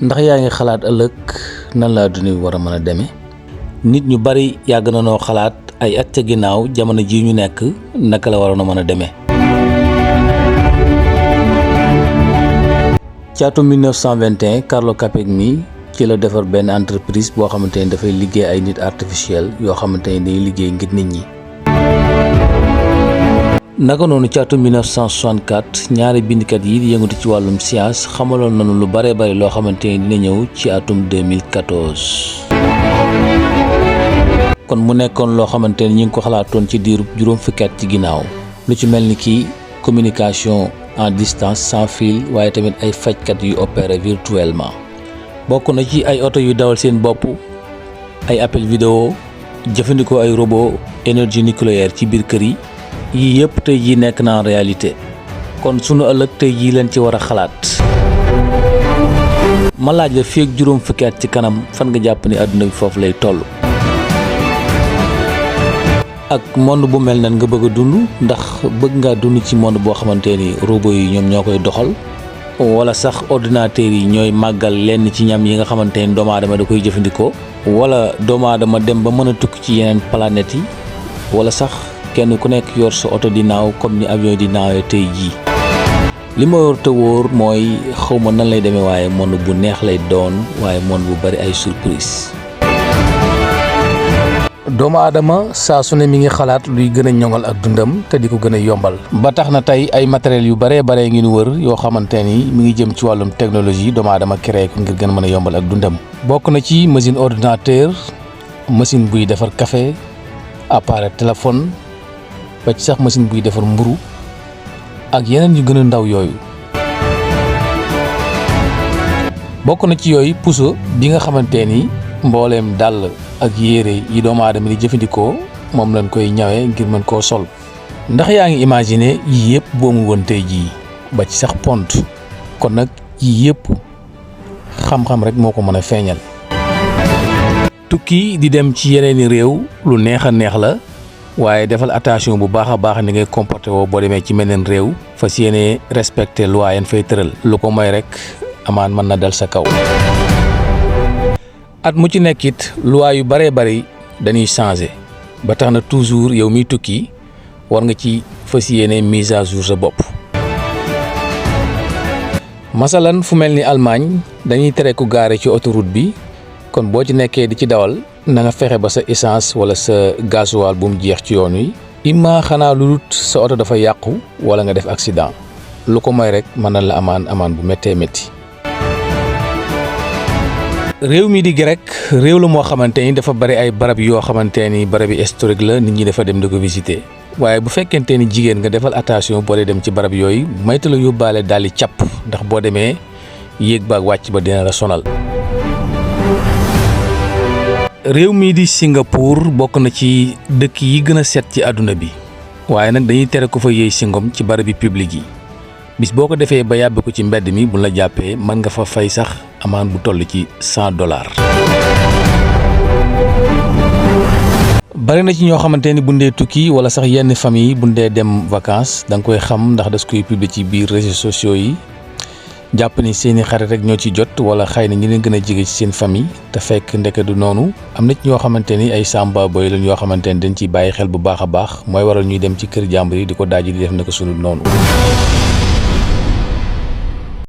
ndax yaa ngi xalaat ëllëg nan la adduna bi war a mën a demee nit ñu bari yàgg na noo xalaat ay at ca ginnaaw jamono ji ñu nekk naka la waroon a mën a demee. ci atum 1921 Carlo Capegni ci la defar benn entreprise boo xamante ni dafay liggéey ay nit artificiel yoo xamante ni day liggéey ngir nit ñi. naka noonu ci atum 1964 ñaari bindkat yi di yëngatu ci wàllum science xamaloon nañu lu bare bari loo xamante ni dina ñëw ci atum 2014. kon mu nekkoon loo xamante ni ñi ngi ko xalaatoon ci diirub juróom fukki at ci ginnaaw lu ci mel ni ki communication en distance sans fil waaye tamit ay fajkat yu opéré virtuellement. bokk na ci ay oto yu dawal seen bopp ay appel vidéo jëfandikoo ay robot énergie nucléaire ci biir kër yi. yii yëpp tey jii nekk na en réalité kon sunu ëllëg tey jii leen ci war a xalaat. ma laaj la fii ak juróom fukki at ci kanam fan nga jàpp ni àdduna bi foofu lay toll. ak monde bu mel nan nga bëgg a dund ndax bëgg ngaa dund ci monde boo xamante ni robot yi ñoom ñoo koy doxal wala sax ordinateur yi ñooy màggal lenn ci ñam yi nga xamante ni doomu aadama da koy jëfandikoo wala doomu aadama dem ba mën a tukki ci yeneen planètes yi wala sax kenn ku nekk yor sa oto di naaw comme ni avion di naawee tey jii. li ma yor te wóor mooy xawma nan lay demee waaye monde bu neex lay doon waaye monde bu bari ay surprise. doomu aadama saa su ne mi ngi xalaat luy gën a ñoŋal ak dundam te di ko gën a yombal. ba tax na tey ay matériels yu baree baree ngi nu wër yoo xamante ni mi ngi jëm ci wàllum technologie doomu aadama créé ko ngir gën a mën a yombal ak dundam. bokk na ci machine ordinateur machine buy defar café appareil téléphone. ba ci sax machine buy defar mburu ak yeneen yu gën a ndaw yooyu. bokk na ci yooyu puso bi nga xamante ni mbooleem dàll ak yére yi doomu aadama di jëfandikoo moom lañ koy ñawee ngir mën koo sol. ndax yaa ngi imaginer yii yëpp boo mu woon tey jii ba ci sax pont kon nag yii yëpp xam-xam rek moo ko mën a feeñal. tukki di dem ci yeneeni réew lu neex a neex la. waaye defal attention bu baax a baax ni ngay comporté woo boo demee ci meneen réew fas yéene respecté loi yan fay tëral lu ko mooy rek amaan mën na dal sa kaw. at mu ci nekkit loi yu baree bari dañuy changé ba tax na toujours yow miy tukki war nga ci fas yéene mise à jour sa bopp. masalan fu mel ni Allemagne dañuy tere ku gaare ci autoroute bi kon boo ci nekkee di ci dawal na nga fexe ba sa essence wala sa gasoil bu mu jeex ci yoon wi. imma xanaa lu dut sa oto dafa yàqu wala nga def accident lu ko mooy rek mën na la amaan bu méttee métti. réew mi di Grec réew la moo xamante ni dafa bari ay barab yoo xamante ni barab yi historique la nit ñi dafa dem di ko visiter waaye bu fekkente ni jigéen nga defal attention boo dee dem ci barab yooyu mayta la yóbbaale daal di càpp ndax boo demee yéeg ba ak wàcc ba dina la sonal. réew mii di Singapour bokk na ci dëkk yi gën a set ci àdduna bi waaye nag dañuy tere ko fa yëy singom ci barabi public yi bis boo ko defee ba yàbbi ko ci mbedd mi bu la jàppee mën nga fa fay sax amaan bu toll ci $100. bari na ci ñoo xamante ni bu ndee tukki wala sax yenn famille bu ndee dem vacances da nga koy xam ndax das koy publier ci biir réseaux sociaux yi. jàpp ni seeni xarit rek ñoo ci jot wala xëy na ñi leen gën a jege ci seen famille te fekk ndeke du noonu am na ci ñoo xamante ni ay samba boy lañ yoo xamante ni dañ ciy bàyyi xel bu baax a baax mooy waral ñuy dem ci kër jàmbur yi di ko daaji di def naka sunu noonu.